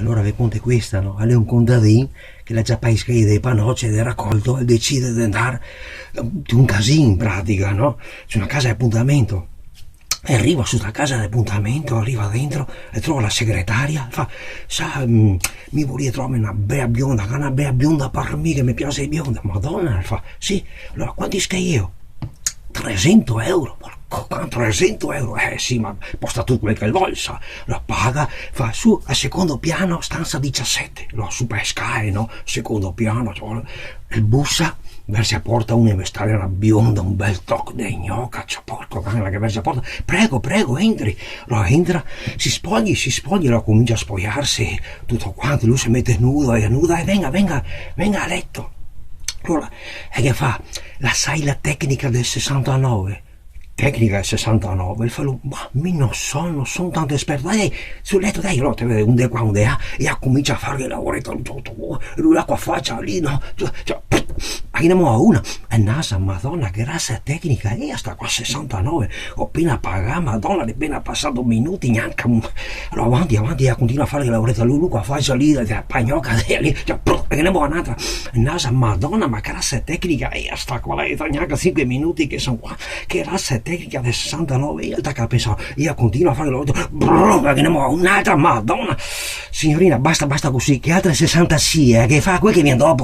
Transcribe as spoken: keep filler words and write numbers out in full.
Alora ve conto questa, no? L'è un contadin che l'à ciapà i schei de panoce de racolto e decide de ndar, eh, in un casin, in pratica, no? Su na casa de apuntamento. E riva su sta casa de apuntamento, riva dentro e trova la segretaria, fa: "Sa, mm, mi voria trovarme na bea bionda, che na bea bionda par mi, che me piase bionda." "Madona", fa, "sì, alora quanti schei xe?" "Tresento euro." "Porco can, tresento euro?" "Eh sì, ma posta tuto quel che vol, sa." Lo paga, fa: "Su, al secondo piano, stanza diciassette." Lo su par le scale, no? Secondo piano, ciò, el busa, verze la porta, una investale, na bionda, un bel toc de gnoca, ciò, porco can, la che verze la porta: "Prego, prego, entri." Lo entra, si spogli, si spogli, lo comincia a spogliarse, tuto quanto, lu se mete nudo e nuda, e: "Venga, venga, venga a leto." Alora, e che fa? "La sa la tecnica del sesantanove?" "Tecnica del sesantanove?" El fa lu: "Ma mi no so, no so tanto esperto." "Dai, dai, sul leto, dai." Alora te vede un de qua, un de là, e la comincia a far el lavoreto, lu, lu, lu, lu là co la facia lì, no? Cioè, cioè, a ghe ne mova una. E nasa: "Madona, che grasa tecnica xe sta qua, sesantanove? Go pena pagà, Madona, l'è pena pasà do minuti, gnanca un." Alora avanti, avanti, e la continua a far el lavoreto, lu, lu co la facia lì, la pagnoca lì, cioè, e ghe ne mova n'altra. E nasa: "Madona, ma che grasa tecnica xe sta qua, là, gnanca sinque minuti che son qua, che grasa tecnica del sesantanove." E la taca a pensar, e la continua a far el lavoreto, brrr, e ghe ne mova n'altra, Madona. "Signorina, basta, basta cusì, che altre sesantasie, eh, che fa quel che vien dopo."